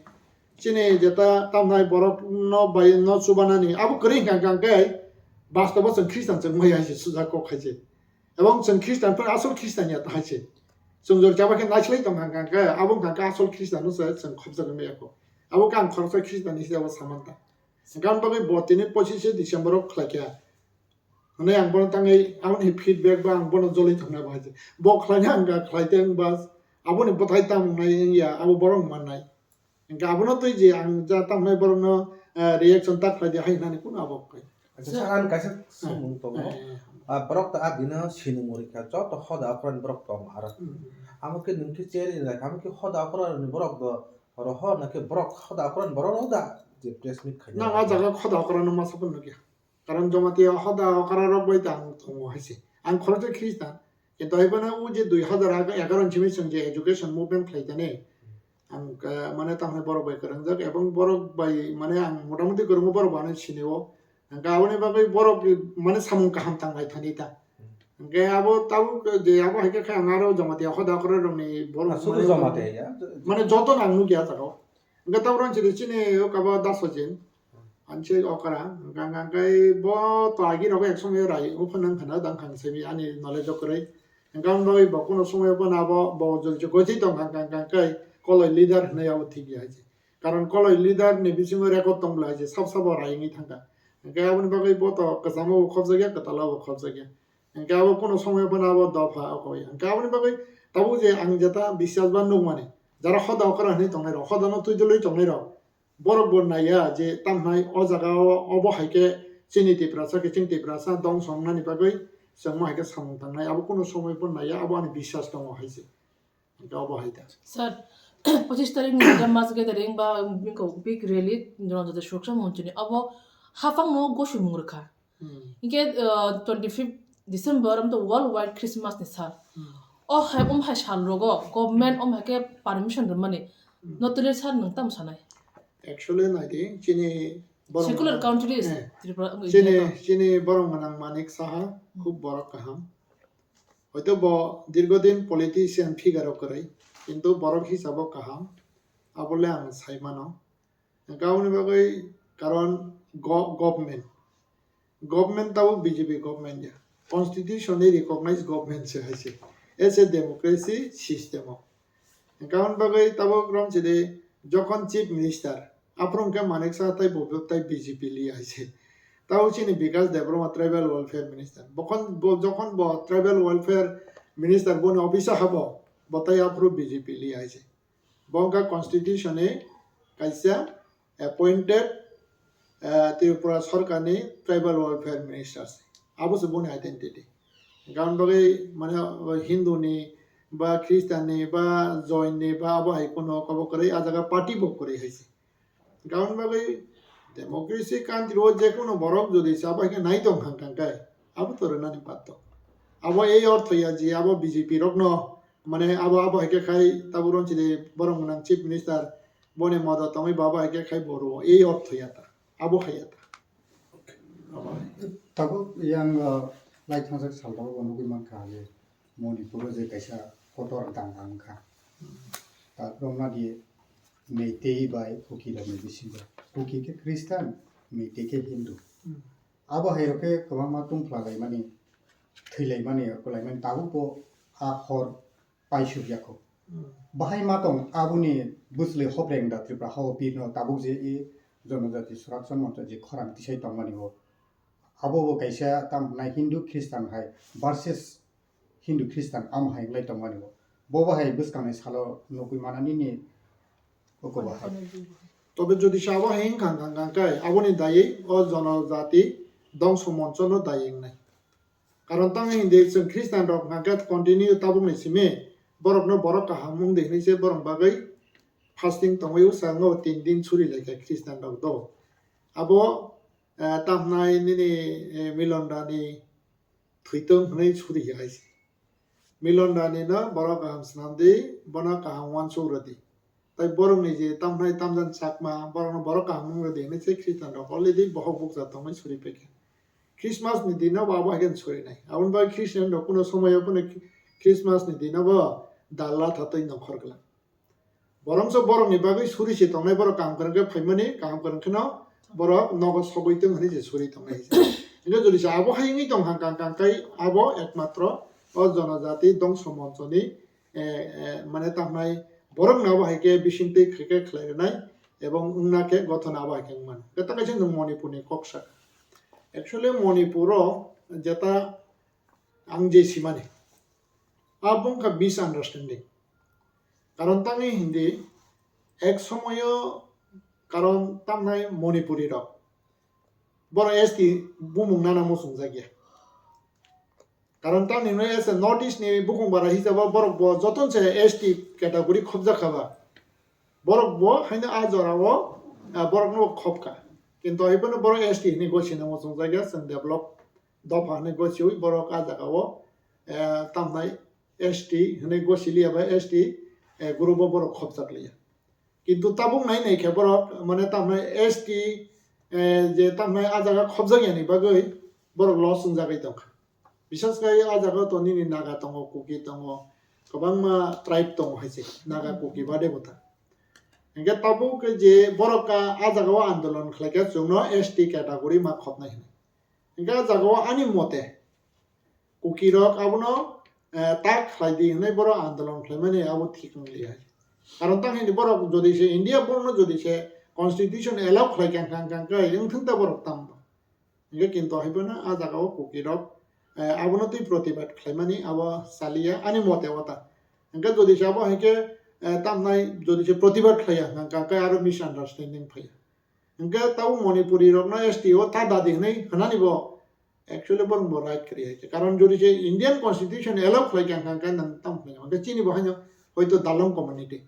chini jeta tamnai borokno bai no chubanani, abo kwrwi hingka hingka khe bastobo chwng Christian chwng maya hai se sujak kok hai se. Ebong chwng Christian phano asol Christian ya ta hai se. Chwng jor chaba khe naislai tong hang kang khe, abo hang khe asol Christian no se chwng khopjagwi maya kho. Abo khe ang khoroksa Christian ni se abo samanta. Hingkhe ang bagwi bo tini pochishe December o khlai kha. Hwnwi ang bono tangwi aboni feedback ba ang bono joloi thangna bo hai se. Bo khlaina ang kha khlai tei wng ba aboni bwthai tamo wngnai wng ya abo borok mannai. Hingke abono twi je ang ja tamhinai borokno, eh, reaction ta khlai di hai hwnani kunu abo koi. Acha, sir, ang kaisa hmm, swngmung tongo. Eh, eh. Ah, borok ta ah bini sinimung rikha, joto hoda okorani borok tong aro. Hmm. Amo khe nwng khe cherry rikha, amo khe hoda okorani borok do, oro ho na khe borok hoda okorani borok rok da je press meet khaina. Na, ah jaga hoda okorano masa phano nukya. Karon Jamatia hoda okra rok bai ta ang tongo hai se. Ang khoroksa Christian. Kintu hai phano o je dui hazar egaroh ni simi chwng je education movement khlai tani. Ang, eh, mane tamni borok bai kwrwngjak ebong borok bai mane ang motamuti kwrwngo borok bai ano sinio. Hingke aboni bagwi borok mane samung kaham tanglai thani ta. Hingke abo tabuk je abo hai khe khe ang aro Jamatia hoda okra rokni borok aswk mane Jamatia ya. Mane joto no ang nukya jaga o. Hingke tabuk rang chini chini o kabo daso jin. Anse okra, hingka hingka khe bo to agi rogo ek somoi rai, o phano wngkha na dang khang simi ani knowledge o kwrwi. Hingka wng bagwi bo kuno somoi phano abo bo jodi se goithai tong kha, hingka hingka khe koloi leader hinwi abo thik ya hai se. Karon koloi leader ni bisingo record tong bwla hai se, sab sabo rai wngwi thang kha. Hingke aboni bagwi bo to kwchamo bo khopjak ya, kwtalo bo khopjak ya. Hingke abo kuno somoi phano abo dopha oko ya. Hingke aboni bagwi tabuk je ang jeta biswas ba nukmani, jara hoda okra hinwi tongnai rok, hoda no twi dwlwi tongnai rok, borok bo naiya je tamhinai o jaga o obo hai khe chini Tiprasa khe chini Tiprasa dongso wngnani bagwi chwng mo hai khe samung tangnai, abo kunu somoi bo naiya, abo ani biswas tongo hai se. Hingke obo hai ta. Sir, pochis tarik ni mass gathering ba bini kok big rally Janajati Surakshya Manch ni obo haphang no gosimung rwkha. Hmm. Hingke, uh, twenty fifth December amto world wide Christmas ni sal. Hmm. O hai, um hai sal rogo government um hai khe permission rwmani. Hmm. Notwlwi sir nwng tamo sanai? Actually, naidi, chini borok secular gwnang, country is eh, Tripura, chini, India to. Chini borok gwnang Manik Saha, hmm, khub borok kaham. Hoito bo dirghodin politician figure o kwrwi, kintu borok hisabo kaham, abole ang sai mano. Hingke aboni bagwi karon go-, government. Government tabuk B J P government ya. Constitution ni recognized government se hai se. As a democracy system o. Hingke aboni bagwi tabuk rom chidi jokhon chief minister, aphuru hingke Manik Saha tai bo tai B J P li hai se. Tabuk chini Bikash Debbarma tribal welfare minister. Bokhon bo, jokhon bo tribal welfare minister boni office o habo, bo tai aphuru B J P li hai se. Bo wngkha constitution ni kaisa appointed, eh, Tripura Sarkar ni tribal welfare minister se. Abo se boni identity. Hingke aboni bagwi mane Hindu ni ba Christian ni ba Jain ni ba abo hai kuno kabo kwrwi, ah jaga party bo kwrwi hai se. Hingke aboni bagwi democracy country o je kuno borok jodi se abo hai khe nai tong kha hingka khe abo to rwnani baat to. Abo ei ortho ya je abo B J P rokno mane abo, abo hai khe khai tabuk ron chini borok gwnang chief minister boni moda tongwi bo abo hai khe khai bo rwo ei ortho ya ta. Abo hai ya ta. Abo hai. Tabuk yang, uh, lai thangjak sal tabuk bo nugwi mankha je Manipur o je kaisa kotor danga wngkha. Ta romna di Meitei bai Kuki rokni bisingo. Kuki khe Christian, Meitei khe Hindu. Hmm. Abo hai rok khe kwbangma tungphla laimani thwilaimani, kwlaimani tabukbo a hor paisuk yakho. Hmm. Bahai ma tong aboni bwsli hopreng da Tripura hao birno tabuk je i Jonojati Surakshan Moncho je khorang tisai tongmani o. Abo bo kaisa tam hwnai Hindu Khristan hai versus Hindu Khristan am hai wngwi tongmani bo. Bo bo hai bwskangni salo nugwi mana nini oko bo hai. Tobe jodi se abo hai wngkha, wngkha, wngkha khe aboni daywi o Jonojati Dongso Monchono daywi wngnai. Karon tamo hindi chwng Khristan rok hwnkha khe continue tabukni simi borokno borok kaham wng di hwnwi se borok bagwi fasting tongwi usango tin din suri lai kha Khristan rok do. Abo, eh, tamhnai nini, eh, Milon Rani thwitwng hwnwi suri hai se. Milon Rani no borok kaham swnam di, bono kaham uansuk rw di. Tai borokni je tamhnai tamjani chakma, borokno borok kaham wng rw di hwnwi se Khristan rok already bohok bukcha tongwi suri paikha. Christmas ni dino bo abo hai khe suri nai. Aboni bagwi Christian rok kuno somoyo kuno Christmas ni dino bo dal latha twi nongkhor glak. Borokso borokni bagwi suri se tongnai, borok kaham kwrwng khe phaimani, kaham kwrwng kheno borok nogo sogwi tong hwnwi se suri tongnai. Hingke jodi se abo hai wngwi tong kha, kang kang kai abo ekmatro o Jonojati Dongso Monchoni, eh, eh, mane tamhnai borokno abo hai khe bisingtwi khe khe khlai rwnai ebong wngna khe gothona abo hai khe wngmano. Khe ta kaisa nwng Manipurni kok sak. Actually Manipuro jeta ang je simani. Abo wngkha misunderstanding. Karon tangwi hindi ek somoyo karon tamnai Manipuri rok. Boro S T bumung nana muchung jakya. Karon tamni hwnwi S T North East ni bukung bara hisabo borok bo joton se S T category khobjak kha ba. Borok bo haino a jora o, ah, borok no khobka. Kintu hai phano borok S T hwnwi gosina muchung jakya chwng develop dopha hwnwi gosiwi borok a jaga o, eh, tamnai S T hwnwi gosiliya ba S T, eh, group o borok khobjak liya. Kintu tabuk nai nai khe borok mane tamnai S T, eh, je tamnai a jaga khobjak yani bagwi borok loss wngjagwi tongkha. Bisas khai a jaga to nini Naga tongo, Kuki tongo, kwbangma tribe tongo hai se, Naga, Kuki bade bo ta. Hingke tabuk je borok ka a jaga o andolon khlai khe chwngno S T category ma khobnai hwnwi. Hingke a jaga o ani mote Kuki rok abono, eh, tak khlai di hwnwi borok andolon khlaimani abo thik wng li hai. Karon tang hindi borok jodi se India borokno jodi se constitution allow khlai kha kha kha kha wng thung ta borok tamo. Hingke kintu hai phano a jaga o Kuki rok, eh, abono twi protibad khlaimani abo chaliya ani mote o ta. Hingke jodi se abo hai khe, eh, tamnai jodi se protibad khlaiya hwnkha khe aro misunderstanding phaiya. Hingke tabo Manipuri rokno S T o ta dadi hwnwi hwnani bo actually borok bo right kwrwi hai khe. Karon jodi se Indian constitution allow khlai kha hwnkha khe nang tamo khlai kha. Hingke chini bo haino hoito Dalong community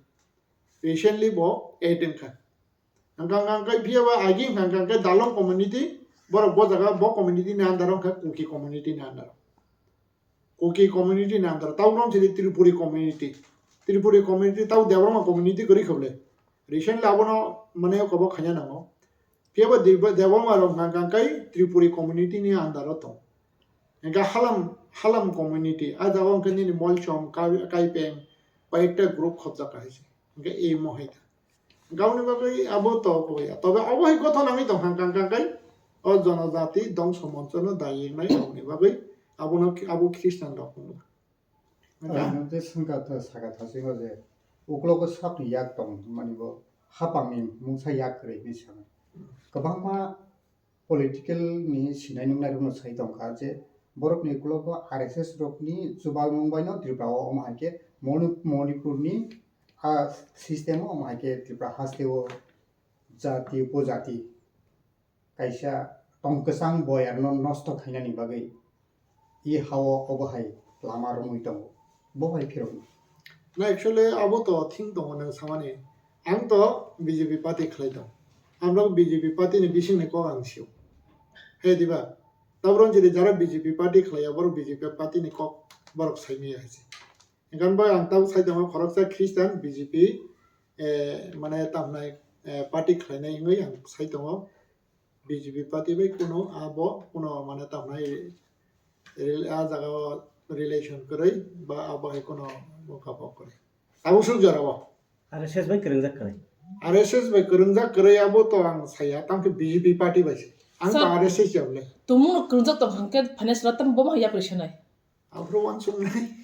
recently bo add wngkha. Hwnkha hwnkha khe phiya ba agi hwnkha hwnkha khe Dalong community, borok bo jaga bo community ni under o wngkha Kuki community ni under o. Kuki community ni under o. Tabuk rong sidi Tripuri community. Tripuri community tabuk Debbarma community kwrwi kha bwle. Recently abono mane kobo khaina nango. Phiya ba Deb-, Debbarma rok hwnkha hwnkha khe Tripuri community ni under o tong. Hwnkha Halam, Halam community. A jaga o hwnkha nini Molchom, Kai-, Kaipeng, koi ekta group khobjak kha hai se. Hwnkha imo hai ta. Gaboni bagwi abo to koi ya. Tobe abo hai gothon nangwi tong kha kang kang kai o Jonojati Dongso Moncho no dai wngnai aboni bagwi abono abo Christian rok wngkha. Ang je swngkha tha saka tha singo je uklogo sakni yak tong mani bo hapang ni mungsa yak kwrwi hinwi sanai. Kwbangma political ni sinai nungnai rokno sai tongkha je borokni uklogo R S S rokni chubamung baino Tripura o omo hai khe Moni-, Manipur ni a system o omo hai khe Tripura haste o jati upojati kaisa tong kwchang boyar no nosto khainani bagwi i hao obo hai lama romwi tongo, bo bai phirokno. Na actually abo to thing tongo nwng samani. Ang to B J P party khlai tong. Ang rok B J P party ni bising ni kok ang sio. He diba? Tabron jodi jara B J P party khlai ya, borok B J P party ni kok borok sai maya hai se. Hingkhe ang tabuk sai tongo khoroksa Christian B J P, eh, mane tamnai, eh, party khlainai wngwi ang sai tongo. B J P party bai kuno abo kuno mane tamnai rel-, a jaga o relation kwrwi ba abo hai kuno bokha bok kwrwi. Tabuk suk jora o. R S S bai kwrwngjak kwrwi. R S S bai kwrwngjak kwrwi abo to ang saya, tamo khe B J P party bai se. Ang Sir, to R S S ya le. Tumung no kwrwngjak tong hwnkhe finance rok tamo bomo yapri sanai. Aphuru wansuknai.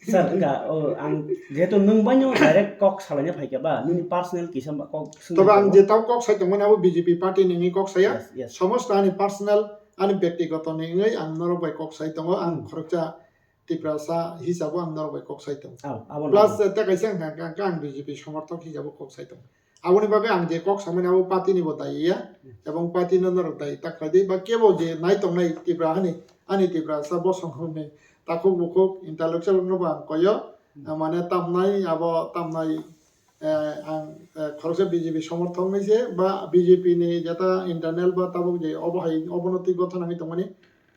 Sir, wngkha, o, ang jehetu nwng baino direct kok salaina phaikha ba, nini personal kisa ba kok swngna Toba ang tongo. Je tau kok sai tongmani abo B J P party ni wngwi kok saya. Yes, yes. Somosto ani personal, ani byaktigoto ni wngwi ang norok bai kok sai tongo. Ang Hmm. khoroksa Tiprasa hisabo ang norok bai kok sai tongo. Oh, abo Plus, nang. Tei kaisa wngkha, wngkha, wngkha ang B J P somorthok hisabo kok sai tongo. Aboni bagwi ang je kok samani abo party ni bo dayi ya, Hmm. ebong party no norok dayi ta khlai di, ba kebo je nai tongnai Tipra hani, ani Tiprasa bosong hwnwi takhuk bukhuk intellectual no bo ang koyo, Hmm. mane tamnai abo tamnai, eh, ang, eh, khoroksa B J P somorthok ni se ba B J P ni jeta internal ba tabuk je obo hai obono twi gotha nangwi tongmani,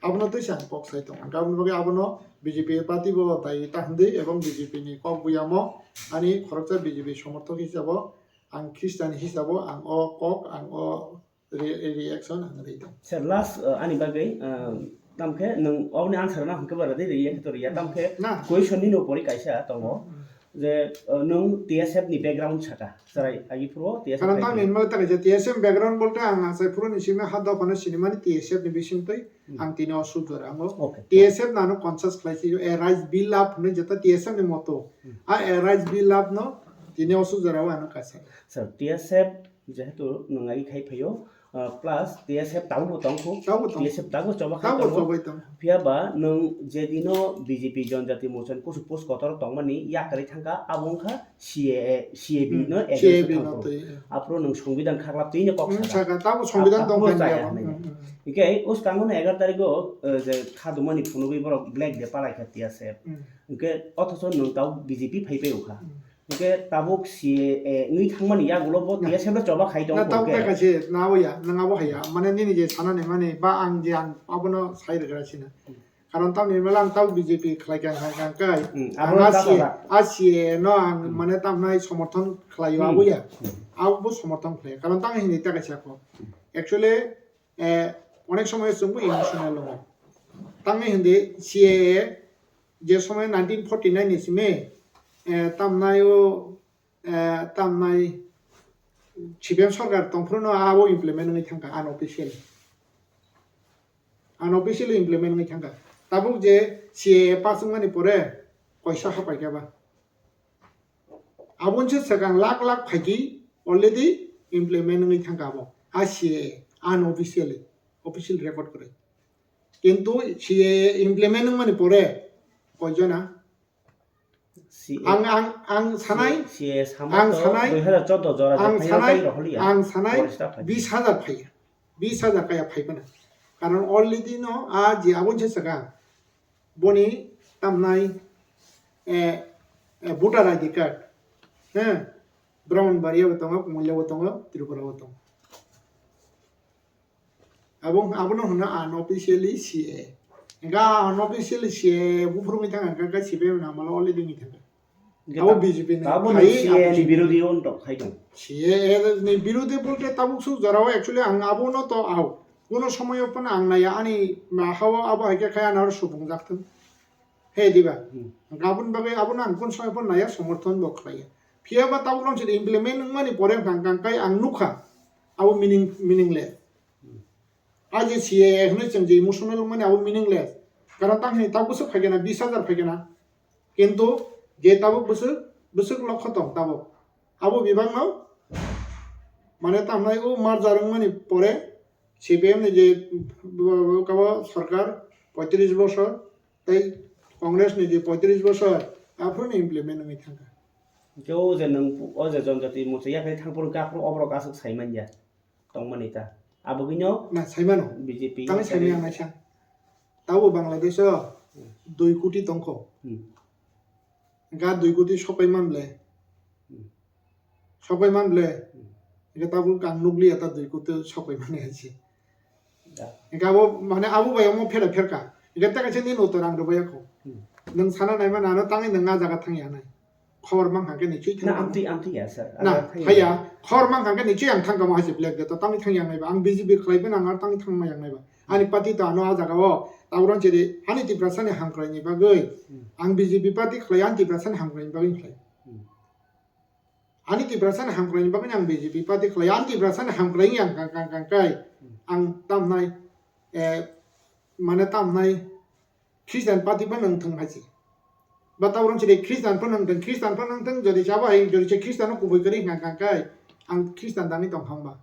abono twi se ang kok sai tongo. Hwnkhe aboni bagwi abono B J P party bo dayi ta hwndwi ebong B J P ni kok buyamo ani khoroksa B J P somorthok hisabo ang Christian hisabo ang o kok ang o re-, reaction ang ri tongo. Sir, last, uh, ani bagwi, uh, tamkhe nwng oboni answer na hwnkhe ba rwdi, riya khe to riya, tamkhe Na. Question nini upori kaisa tongo Hmm. je, uh, nwng T S F ni background saka, chwrai agi phuru T S F Karon background. Tamni hinmale ta kaisa T S F background bolte ang achai phuru ni simi ha dophano sinimani T S F ni bisingtwi Hmm. ang tini o sujor ango. Okay. T S F nano conscious khlai si a rice bill up hwnwi jeta T S F ni moto. Hmm. A, a rice bill up no tini o sujor o ano kaisa. Sir, T S F jehetu nwng agi khai phaio, uh, plus T S F tabukbo tongkhu, Tabukbo tong. T S F tabukbo choba khai Tabukbo tongo. Chobai tong. Phiya ba nwng je dino B J P Janjati Morcha ni kusu post kotor tongmani yakarwi thangkha, abo wngkha C A A, C A B Hmm. no against C A B thang no phuru. Twi, yeah. Aphuru nwng Songbidan khaklap twino kok Hmm, saka. Saka, tabuk Songbidan Abo tong bo kha chaya niya. Hinwi. Hmm, hmm. Hwnkhe o swkango no egaroh tarikgo, uh, je kha dumani phunugwi borok black day palai kha T S F. Hmm. Hwnkhe othocho nwng tabuk B J P phai phai o kha. Hmm. Hwnkhe tabuk C A A wngwi thangmani yagulo bo Na. T S F no choba khai tongo Na, tabuk hwnkhe. Bai kaisa na abo ya, nwng abo haya. Mane nini je sanani mani ba ang je ang abono sai rwgra sina. Hmm. Karon tamni mela ang tabuk B J P khlai kha, kha, kha, kha. Hmm, Ang abono a C A, tasa da. A C A no ang Hmm. mane tamnai somorthon khlaio Hmm. abo ya. Hmm. Abo bo somorthon khlai. Karon tang hinwi ta kaisa kho. Hmm. Actually, eh, onek somoy chwngbo emotional wngo. Tamni hindi C A A je somoy nineteen forty nine ni simi, eh, tamnai o, eh, tamnai C P M sorkar tongphuru no abo implement wngwi thangkha unofficially. Unofficially implement wngwi thangkha. Tabuk je C A A pass wngmani pore koisa hapaikha ba. Aboni se swkang lakh lakh phaikhe already implement wngwi thangkha abo. A C A A unofficially, official record kwrwi. Kintu C A A implement wngmani pore koijona? C A A, ang, ang, ang sanai, C A A samo ang to sanai, dui hajar choudo jora ang je sanai, phaina tei rohorliya, ang sanai forest ta phai. Bis hajar phaiya. Bis hajar kaya phai phano. Karon already no a je aboni se swkang. Boni tamnai, eh, eh, voter I D card, he, Brahmanbaria bo tongo, Kumulya bo tongo, Tripura bo tongo. Abo, abono hwno unofficially C A A. Hwnkhe unofficially C A A buphuru wngwi thangkha, hwnkhe C P M ni amalo already wngwi thangkha. Hwnkhe Abo ta-, B J P ni abo phai ni C A A ni aboni birodhi on tok khai tong. C A A ni birodhi bolte tabuk suk jorao actually ang abono to au. Kuno somoyo phano ang naiya ani ma hao abo hai khe khai ano aro subung jak thung. He diba? Hmm. Hwnkhe aboni bagwi abono ang kun somoy phano naiya somorthon bo khlaiya. Phiya ba tabuk romse implement wngmani pore hwnkha hwnkha kai ang nukha abo meaning, meaningless. Hmm. A je C A A hwnwi chwng je emotional wngmani abo meaningless. Karon tang hini tabuk bwswk phaikhe na bis hajar phaikhe na. Kintu je tabuk bwswk, bwswk lokho tong tabuk. Abo bibakno mane tamnai o merger wngmani pore C P M ni je kabo sorkar poitris bosor tei Congress ni je poitris bosor aphuru ni implement wngwi thangkha. Hwnkhe o je nwng o je Janjati Morcha yakarwi thang phuru hwnkhe aphuru oborok aswk sai manya tongmani ta. Abogwino Na, saimano. B J P Tamo yakarwi saimanya ang naisa. Tabo Bangladesh o Hmm. dui koti tongkho. Hmm. Ga dui koti sopai man ble. Hmm. Sopai man ble. Hmm. Ga tabuk ang nukliya ta dui koti sopai mani hai se. Da. Ga bo mane abo bai omo phera pherka. Ga ta kaisa nini utor ang rwbaiya kho. Hmm. Nwng sana nai mano ano tangwi nwng a jaga thangya nai. Khobor mang kha khe ni chui Na, thangma. Amtwi, amtwi ya, sir. Na, Ano thangya. Haya. Khobor mang kha khe ni chui ang thangma hai se black de to tangwi thangya nai ba. Ang B J P khlai phano ang ar tangwi thangma yang nai ba. Ani party to ano a jaga o, Tauron Chiri, ani Tiprasa ni hamkrai ni bagwi, Hmm. ang B J P party khlai, ani Tiprasa ni hamkrai ni bagwi khlai. Hmm. Ani Tiprasani hamkraini bagwi ang B J P party khlai, ani Tiprasani hamkraini ang kang kang kang kai ang tamnai, eh, mane tamnai Christian party phano wng thung hai se. Ba tabuk wng sidi Christian phano wng thung, Christian phano wng thung, jodi se abo hai, jodi se Christian no kubui kwrwi hwnkha hwnkha khe ang Christian dani tong thang ba.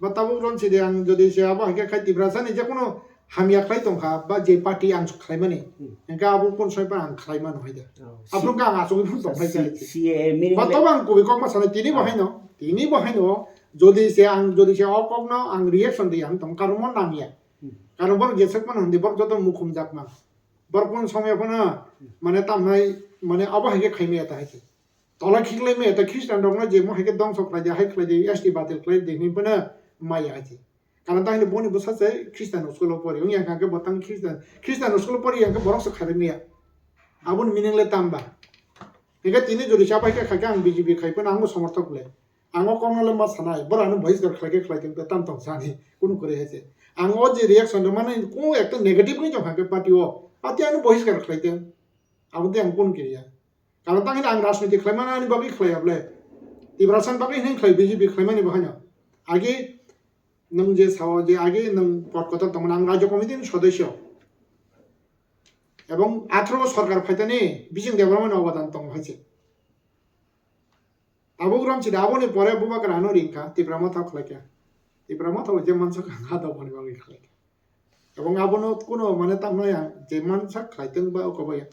Ba tabuk wng sidi ang jodi se abo hai khe khai Tiprasani je kono hamya khlai tong kha, ba je party ang khlai mani, Hmm. hwnkhe abo kun soi phano ang khlai mano hai da. Oh, Aphuru si-, khe ang achugwi phano tong phai si-, kha. C A A meaning Ba le- tobo ang kubui kok ma sanai, tini bo Ah. haino, tini bo haino, jodi se ang, jodi se o kok no ang reaction di ang tong, karon mo nang ya. Hmm. Karon borok jeswk mano hindi, borok joto mukhum jak man. Borok kun somya phano, mane tamnai, mane abo hai khe khai maya ta hai khe. Tola khiklai maya ta Christian rok no je mo hai khe dongso khlai di, hai khlai di, S T batil khlai di, hinwi phano maya hai khe. Karon ta hindi boni bwsa se Christian school o pori, wng yang khe bo tang Christian, Christian school o pori yang khe borok se khai maya. Aboni meaning le tamba. Hingke tini jodi se abo hai khe khai khe ang B J P khai phano ang bo somorthok le. Ang o kokno le ma sanai, borok ano bohiskar khlai khe khlai tong, tam tong sani, kunu kwrwi hai se. Ang o je reaction rwmani kunu ekta negative wngwi tong kha khe party o, party ano bohiskar khlai tong, abo tei ang kunu kiriya. Karon tang hini ang rajniti khlai mani ani bagwi khlai ya ble, Tiprasani bagwi hini khlai B J P khlai mani bo haino. Agi nwng je sao je agi nwng pot kotor tongmani ang Rajya Committee ni sodosyo. Ebong atharo sorkar phaitani bising Debbarmani obadan tongo hai se. Tabuk rom chida aboni pore Bubagra ano ringkha, Tipra Motha khlaikha. Tipra Motha bo je mansa kha, ha dophani bagwi khlaikha. Ebong abono kuno mane tamnai ang je mansa khlai tong ba oko bai.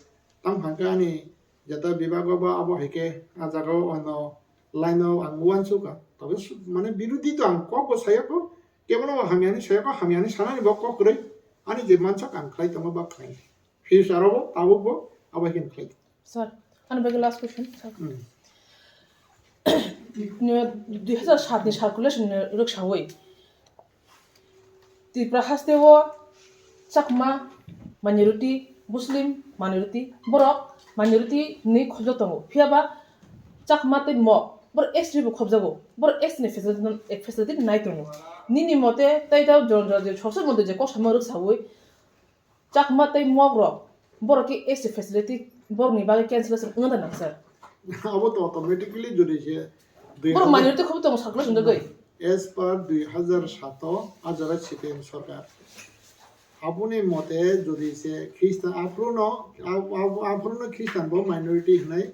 Tang phangkha ani jeta bibak o ba abo hai khe a jaga o ano line o ang uansukha. Tobe su-, mane birodhi to ang kok bo saya kho, kebono bo hamya ni saya kho, hamya ni sanani bo kok kwrwi. Ani je mansa ang khlai tongo ba khlai. Future o bo, tabuk bo, abo hai khe khlai. Sir, ani bagwi last question, sir. Hmm. Nini dui hazar sat ni circulation ni rwksawi Tripura haste o Chakma minority, Muslim minority, borok minority hinwi khobjak tongo. Phiya ba Chakma tei Mok borok S T bo khobjago. Borok S T ni facility no, facility nai tongo. Nini mote tei da jon jora je sosok mote je kok samo rwksawi Chakma tei Mok rok, borok khe S T facility borok ni bagwi cancellation wngna nang sir. Abo to automatically jodi se dui hazar Borok minority khobwi tongo circulation jagwi. As per dui hazar sato a jora C P M sorkar. Aboni mote jodi se Christian aphuru no, ap-, ap-, aphuru no Christian bo minority hinai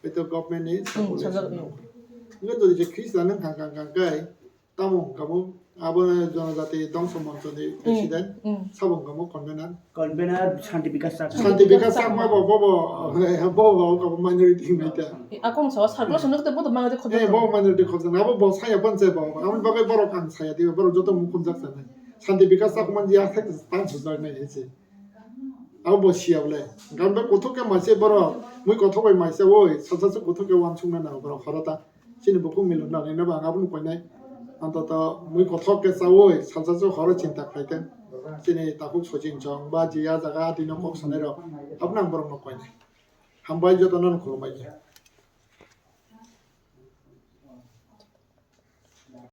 hwito government ni Hmm, circulation sajak, no. hmm. Nge jodi se Christian wng kha kha kha kai, Tamo wngkha bo, abo Jonojati Dongso Moncho ni Mm, president, mm. Sabo wngkha bo convener. Convener Shanti Bikas Chakma. Shanti Bikas Chakma bo, bo, bo, bo, bo wngkha bo minority hinwi ta. Akung sawa circulation no kete bo to minority khobjak Eh, tongo. Bo minority khobjak, abo bo saya panchayat bo, abo bagwi borok ang saya diba, borok joto mukhum jak sanai. Shanti Bikas Chakma ji akhek tang sujak nai hese. Abo bo siya bole. Hingke ang bai kuthuk khe maise borok, mui kothok bai maise oi, salsa se kuthuk khe uansukna nango borok horo ta. Chini bukhuk milok nangnai no bo ang abono koinai. Antoto mui kothok khe chaui, salsa se horo chinta khlai khe. Chini takhuk Sachin chong ba je a jaga a twi no kok sanai rok. Abono ang borok no koinai. Hambai joto no khulumbai khe.